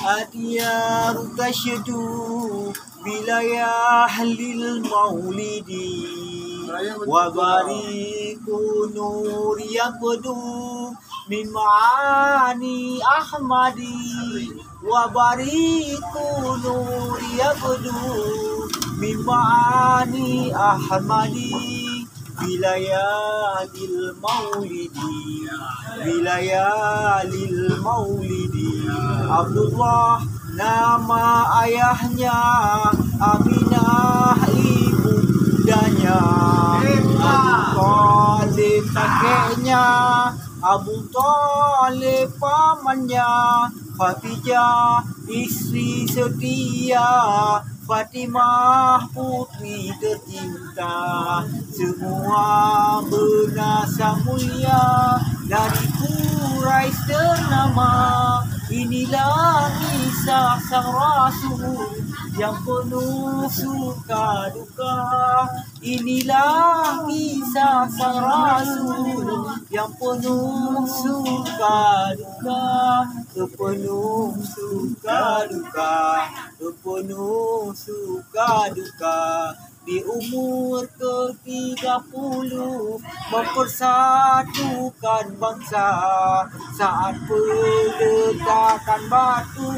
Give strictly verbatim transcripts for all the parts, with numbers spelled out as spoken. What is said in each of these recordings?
Diyar tasydu bilayalil maulidi, wa bariku nur yabdu min ma'ani Ahmadi, wa bariku nur yabdu min ma'ani Ahmadi. Bilayalil maulidi, bilayalil maulidi. Abdullah nama ayahnya, Aminah ibundanya, Abu Thalib kakeknya, Abu Thalib pamannya, Khadijah istri setia, Fatimah putri tercinta, semua beunasa mulia dari Quraisy ternama. Inilah kisah sang Rasul yang penuh suka duka. Inilah kisah sang Rasul yang penuh suka duka, penuh suka duka, penuh suka duka. Di umur ketiga puluh mempersatukan bangsa saat peletakan batu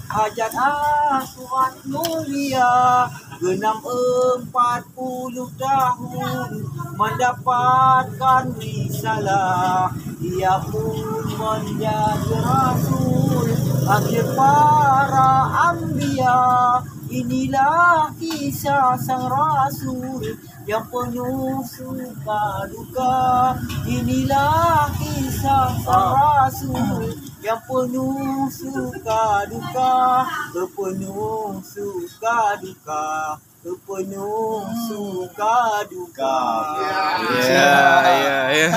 Hajar Aswad mulia. Genap empat puluh tahun mendapatkan risalah, ia pun menjadi rasul akhir para anbiya. Inilah kisah sang rasul yang penuh suka duka. Inilah kisah sang rasul yang penuh suka duka, penuh suka duka, penuh suka duka. Ya, ya, ya.